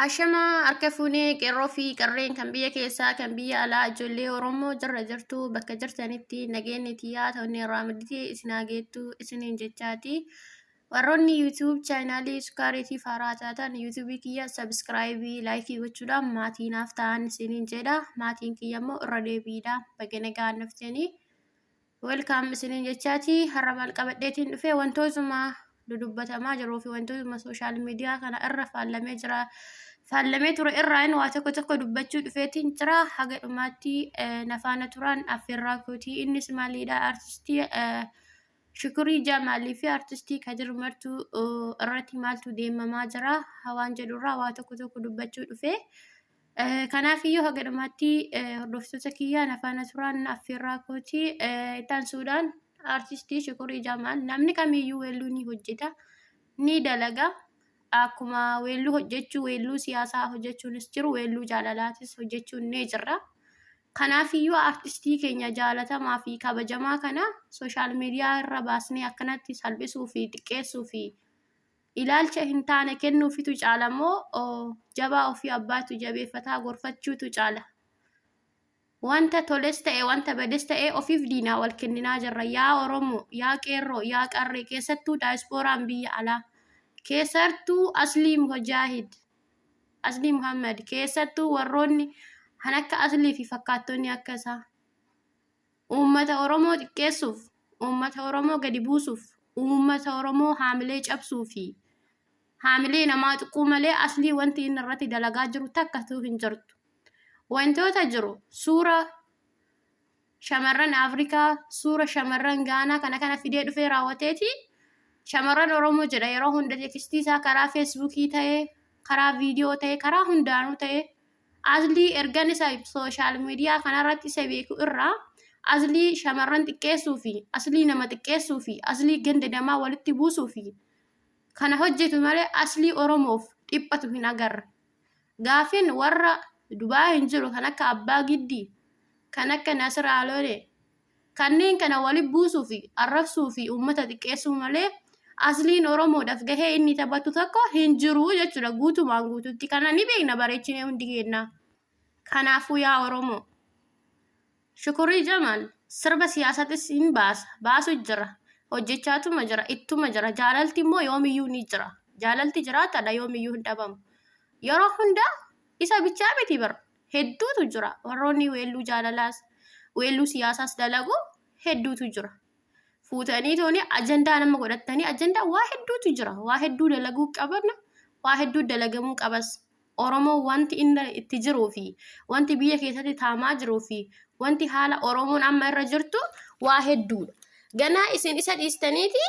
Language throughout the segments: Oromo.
Ashamaa harka fuunee qeerroo fi qarreen kan biyya keessaa kan biyya alaa ijoollee Oromoo jirra jirtu bakka jirtanitti nageenyi tiyyaa ta'uun irraa madditee isin haa geettu isiniin jechaati. Warroonni YouTube chaanaalii Sukaareetiif haaraa taatan YouTube kiyya sabiskiraayibii laayikii gochuudhaan maatii naaf ta'an isiniin jedha. Maatiin kiyya immoo irra deebiidha. Baga nagaan dhuftanii. Welcome isiniin jechaati. Har'a maal qabadheetiin dhufe wantootuma dudubbatamaa jiruu fi wantootuma sooshaal miidiyaa kana irra faallamee jira. Faallamee ture irraa inni waa tokko tokko dubbachuu dhufeetiin jira. Haga dhumaatti na faana turan affeerraa kootii. Innis maalidha? Artistii Shukurii Jamaalii fi artistii Kadir Martuu irratti maaltu deemamaa jira waan jedhurraa waa tokko tokko dubbachuu dhufe. Kanaafiyyuu haga dhumaatti hordoftoota kiyyaa na faana turaan affeerraa kooti. Itti aansuudhaan artistii Shukurii Jamaal namni kamiyyuu weelluu ni hojjeta, ni dalaga. Akkuma weelluu hojjechuu weelluu siyaasaa hojjechuunis jiru weelluu jaalalaatis hojjechuun ni jira. Kanaafiyyuu artistii keenya jaalatamaa fi kabajamaa kana sooshaal miidiyaa irra baasnee akkanatti salphisuu fi xiqqeessuu fi ilaalcha hin taane kennuufitu caala moo jabaa ofii abbaatu jabeeffataa gorfachuutu caala? Wanta toles ta'e wanta bades ta'e ofiif diinaa wal kenninaa jirra. Yaa Oromoo, yaa qeerroo, yaa qarree keessattuu daayispooraan biyya alaa. Keessattuu Aslii Mujaahid, Aslii Muhammad, keessattuu warroonni kan akka Aslii fi fakkaattonni akka isaa. Uummata Oromoo xiqqeessuuf, uummata Oromoo gadi buusuuf, uummata Oromoo haamilee cabsuu fi haamilee namaa tuquu malee aslii wanti inni irratti dalagaa jiru takkatuu hin jirtu. Wantoota jiru suura shamarran Afrikaa, suura shamarran Gaanaa kana kana fidee dhufee raawwateeti shamarran Oromoo jedha yeroo hunda teeksistii isaa karaa feesbuukii ta'ee, karaa viidiyoo ta'ee, karaa hundaanuu ta'ee Aslii ergan isa sooshaal miidiyaa kanarratti isa beeku irraa aslii shamarran xiqqeessuu fi aslii nama xiqqeessuu fi aslii ganda namaa walitti buusuu fi kana hojjetu malee aslii Oromoof dhiphatu hin agarre. Gaafin warra Dubaa hin jiru kan akka Abbaa Giddii, kan akka Nasir Alolee, Kanneen kana wali buusuu fi arrabsuu fi uummata xiqqeessuu malee asliin Oromoodhaaf gahee inni taphatu tokko hin jiru jechuudha guutumaan guututti. Kana ni beekna bareechinee hundi keenya. Kanaafuu yaa Oromoo Shukurii Jamaal sirba siyaasatis hin baasa baasu jira hojjechaatuma jira ittuma jira jaalalti immoo yoomiyyuu ni jira jaalalti jiraatadha yoomiyyuu hin dhabamu yeroo hunda isa bichaa miti bar hedduutu jira. Warroonni weelluu jaalalaas, weelluu siyaasaas dalagu hedduutu jira. Fuutanii tooni ajandaa nama godhattanii ajandaa waa hedduutu jira. Waa hedduu dalaguu qabna, waa hedduu dalagamuu qabas. Oromoon wanti inni itti jiruu fi wanti biyya keessatti taamaa jiruu fi wanti haala Oromoon amma irra jirtu waa hedduudha. Ganaa isin isa dhiistaniiti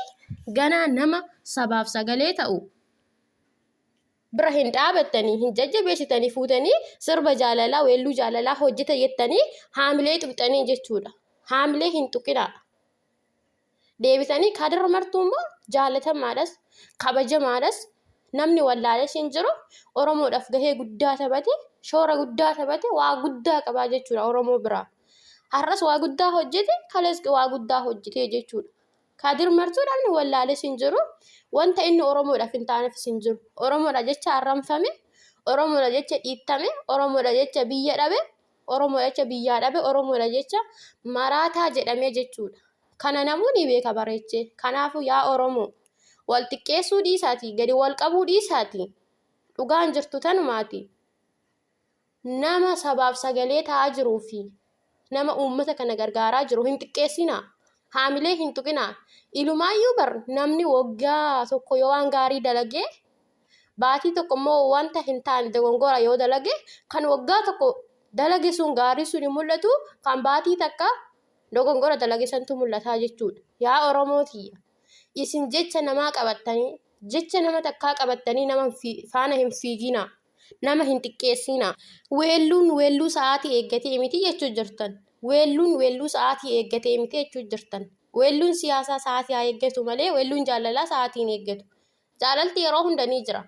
ganaa nama sabaaf sagalee ta'u bira hin dhaabattanii hin jajjabeessitanii fuutanii sirba jaalalaa weelluu jaalalaa hojjeta jettanii haamilee tuqxanii jechuudha. Haamilee hin tuqinaa. Deebitanii Kadir Martuu immoo jaalatamaadhas kabajamaadhas namni wallaales hin jiru Oromoodhaaf gahee guddaa taphate shoora guddaa taphate waa guddaa qabaa jechuudha Oromoo biraa. Har'as waa guddaa hojjete kalees waa guddaa hojjete jechuudha. Kadir Martuu namni wallaales hin jiru. Wanta inni Oromoodhaaf hin taanefis hin jiru. Oromoodha jecha arramfame, Oromoodha jecha dhiittame, Oromoodha jecha biyya dhabe, Oromoodha jecha biyyaa dhabe, Oromoodha jecha maraataa jedhamee jechuudha. Kana namuu ni beeka bareechee. Kanaafuu yaa Oromoo wal xiqqeessuu dhiisaatii gadi wal qabuu dhiisaatii dhugaan jirtu tanumaati. Nama sabaaf sagalee ta'aa jiruu fi nama uummata kana gargaaraa jiru hin xiqqeessinaa. Haamilee hin tuqinaa. Ilumaayyuu bar namni waggaa tokko yoo waan gaarii dalagee baatii tokko immoo wanta hin taane dogongora yoo dalage kan waggaa tokko dalage sun gaarii sun hin mul'atu kan baatii takka dogongora dalage santu mul'ataa jechuudha. Yaa Oromoo tiyya isin jecha namaa qabattanii jecha nama takkaa qabattanii nama faana hin fiiginaa. Nama hin xiqqeessinaa. Weelluun weelluu sa'aatii eeggatee miti jechuu jirtan. Weelluun weelluu sa'aatii eeggatee miti jechuu jirtan. Weelluun siyaasaa sa'aatii haa eeggatu malee weelluun jaalalaa sa'aatii hin eeggatu. Jaalalti yeroo hunda ni jira.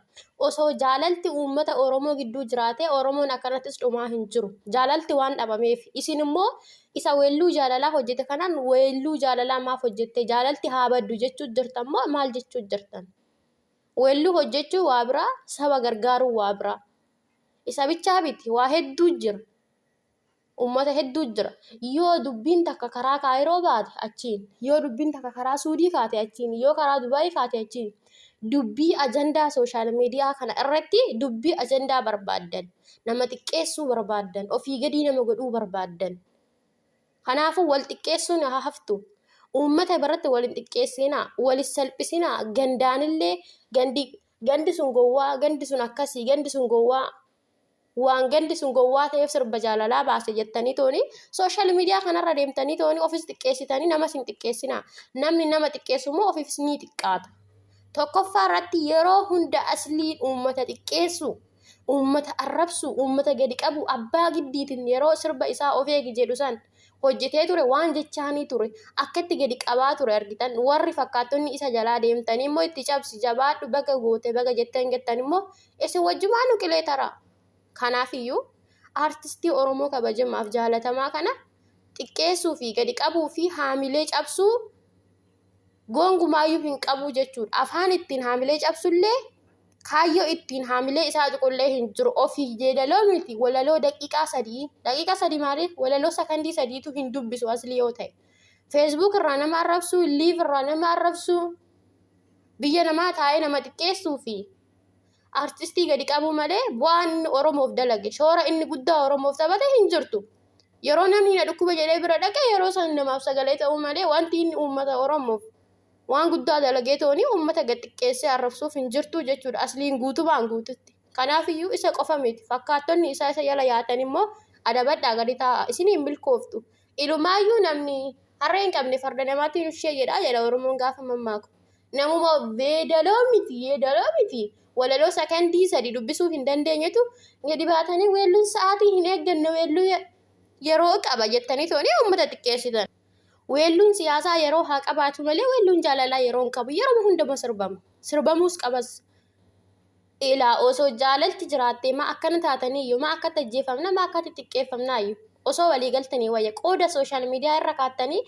Osoo jaalalti uummata Oromoo gidduu jiraatee Oromoon akkanattis dhumaa hin jiru. Jaalalti waan dhabameef. Isin immoo isa weelluu jaalalaa hojjete kanaan weelluu jaalalaa maaf hojjette jaalalti haa baddu jechuu jirtan moo maal jechuu jirtan? Weelluu hojjechuun waa biraa, saba gargaaruun waa biraa. Isa bichaa miti waa hedduu jira. Ummata hedduu jira. Yoo dubbiin takka karaa Kaayiroo baate achiin, yoo dubbiin takka karaa Suudii kaate achiin, yoo karaa Dubaayii kaate achiin. Dubbii ajandaa sooshaal miidiyaa kana irratti dubbii ajandaa barbaaddan, nama xiqqeessuu barbaaddan, ofii gadii nama godhuu barbaaddan. Kanaafuu wal xiqqeessuun haa haftu. Uummata biratti wal hin xiqqeessinaa, wal hin salphisinaa, gandaanillee gandi gandi sun gowwaa, gandi sun akkasii, gandi sun gowwaa. Waan gandi sun gowwaa ta'eef sirba jaalalaa baase jettanii tooni sooshaal miidiyaa kanarra deemtanii tooni ofis xiqqeessitanii namas hin xiqqeessinaa. Namni nama xiqqeessu immoo ofiifis ni xiqqaata. Tokkoffaa irratti yeroo hunda asliin uummata xiqqeessu, uummata arrabsu, uummata gadi qabu abbaa giddiitiin yeroo sirba isaa of eegi jedhu san hojjetee ture waan jechaanii ture akkatti gadi qabaa ture argitan. Warri fakkaattonni isa jalaa deemtanii immoo itti cabsi jabaadhu baga goote baga jettan jettan immoo isin wajjumaanu qilee taraa. Kanaafiyyuu aartistii Oromoo kabajamaaf jaalatamaa kana xiqqeessuu fi gadi qabuu fi haamilee cabsuu goongumaayyuu hin qabuu jechuudha. Afaan ittiin haamilee cabsullee kaayyoo ittiin haamilee isaa tuqullee hin jiru. Ofii jeedaloo miti walaloo daqiiqaa 3 daqiiqaa 3 maaliif walaloo sakandii 3tu hin dubbisu aslii yoo ta'e. Facebook irraa nama arrabsuu, live irraa nama arrabsuu, biyya namaa taa'ee nama xiqqeessuu fi artistii gadi qabuu malee bu'aan inni Oromoof dalage shoora inni guddaa Oromoof taphate hin jirtu. Yeroo namni na dhukkuba jedhee bira dhaqe yeroo san namaaf sagalee ta'uu malee wanti inni uummata Oromoof waan guddaa dalagee tooni uummata gad xiqqeessee arrabsuuf hin jirtu jechuudha asliin guutumaan guututti. Kanaafiyyuu isa qofa miti fakkaattonni isaa isa jala yaatan immoo adabadhaa gadi taa'aa isiniin milkooftu. Ilumaayyuu namni harree hin qabne farda namaatiin ushee jedhaa jedha Oromoon gaafa mammaaku. Namuma veedaloo miti yeedaloo miti walaloo sakandii 3 dubbisuu hin dandeenyetu gadi baatanii weelluun sa'aatii hin eegganne weelluu yeroo qaba jettanii toonii uummata xiqqeessitan. Weelluun siyaasaa yeroo haa qabaatu malee weelluun jaalalaa yeroo hin qabu. Yeroo hunduma sirbama. Sirbamuus qabas. Ilaa osoo jaalalti jiraattee maa akkana taataniiyyu maa akkatti ajjeefamna maa akkatti xiqqeeffamnaayyuu osoo walii galtanii wayya qooda sooshaal miidiyaa irra kaattanii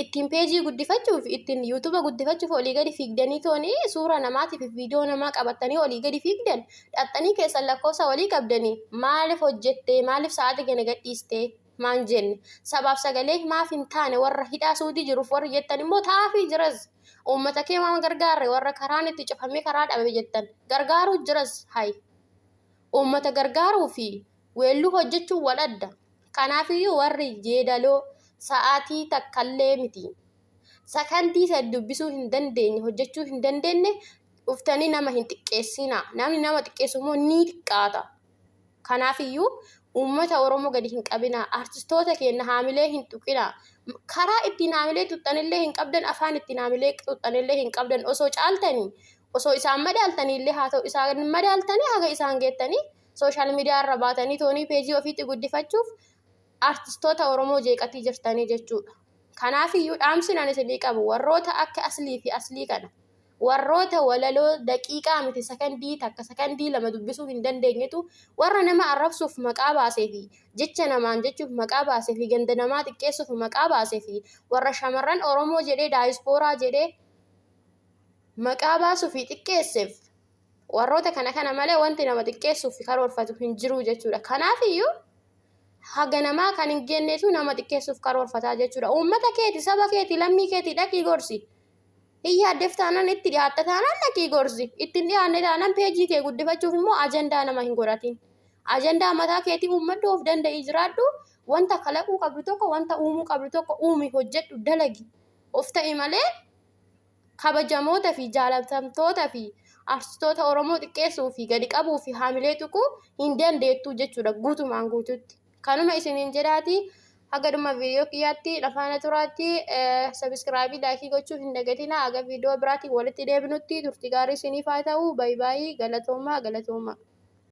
ittiin peejii guddifachuuf ittiin yuutuuba guddifachuuf olii gadi fiigdanii toonii suura namaatiif viidiyoo namaa qabattanii olii gadi fiigdan dhaxxanii keessan lakkoofsa walii qabdanii maaliif hojjettee maaliif sa'aatii kana gadhiistee maan jenne sabaaf sagalee maaf hin taane warra hidhaa suudii jiruuf warri jettan immoo taafii jiras uummata kee waan gargaarre warra karaan itti cufamee karaa dhabe jettan gargaaruu jiras hay uummata gargaaruu fi weelluu hojjechuun wal adda. Kanaafiyyuu warri jeedaloo sa'aatii takkallee miti sakandii sadi dubbisuu hin dandeenye hojjechuu hin dandeenye dhuftanii nama hin xiqqeessinaa. Namni nama xiqqeessu immoo ni xiqqaata. Kanaafiyyuu uummata Oromoo gadi hin qabinaa. Artistoota keenya haamilee hin tuqinaa. Karaa ittiin haamilee tuqxanillee hin qabdan, afaan ittiin haamilee tuqxanillee hin qabdan. Osoo caaltanii, osoo isaan madaaltanii illee haa ta'u isaan madaaltanii haga isaan geettanii sooshaal miidiyaa irra baatanii toonii peejii ofiitti guddifachuuf artistoota Oromoo jeeqatii jirtanii jechuudha. Kanaafiyyuu dhaamsi ani isinii qabu warroota akka aslii fi aslii kana warroota walaloo daqiiqaa miti sakandii takka sakandii 2 dubbisuu hin dandeenyetu warra nama arrabsuuf maqaa baasee fi jecha namaan jechuuf maqaa baasee fi ganda namaa xiqqeessuuf maqaa baasee fi warra shamarran Oromoo jedhee daayispooraa jedhee maqaa baasuu fi xiqqeesseef warroota kana kana malee wanti nama xiqqeessuuf karoorfatu hin jiru jechuudha. Kanaafiyyuu haga namaa kan hin geennetu nama xiqqeessuuf karoorfataa jechuudha. Uummata keeti, saba keeti, lammii keeti dhaqii gorsi. Hin yaaddeef taanaan itti dhiyaatta taanaan dhaqii gorsi. Itti hin dhiyaanne taanaan peejii kee guddifachuuf immoo ajandaa nama hin godhatin. Ajandaa mataa keetii uummadhu of danda'ii jiraadhu. Wanta kalaquu qabdu tokko, wanta uumuu qabdu tokko uumi hojjedhu dalagi. Of ta'i malee kabajamoota fi jaalatamtoota fi artistoota Oromoo xiqqeessuu fi gadi qabuu fi haamilee tuquu hin dandeettu jechuudha guutumaan guututti. Kanuma isiniin jedhaati haga dhuma viidiyoo kiyyaatti lafaana turaatti sabiskiraabii laayikii gochuu hin dagatinaa. Haga viidiyoo biraatiin walitti deebinutti turtii gaarii isiniif haa ta'u. Baay baay'ee galatoomaa galatoomaa.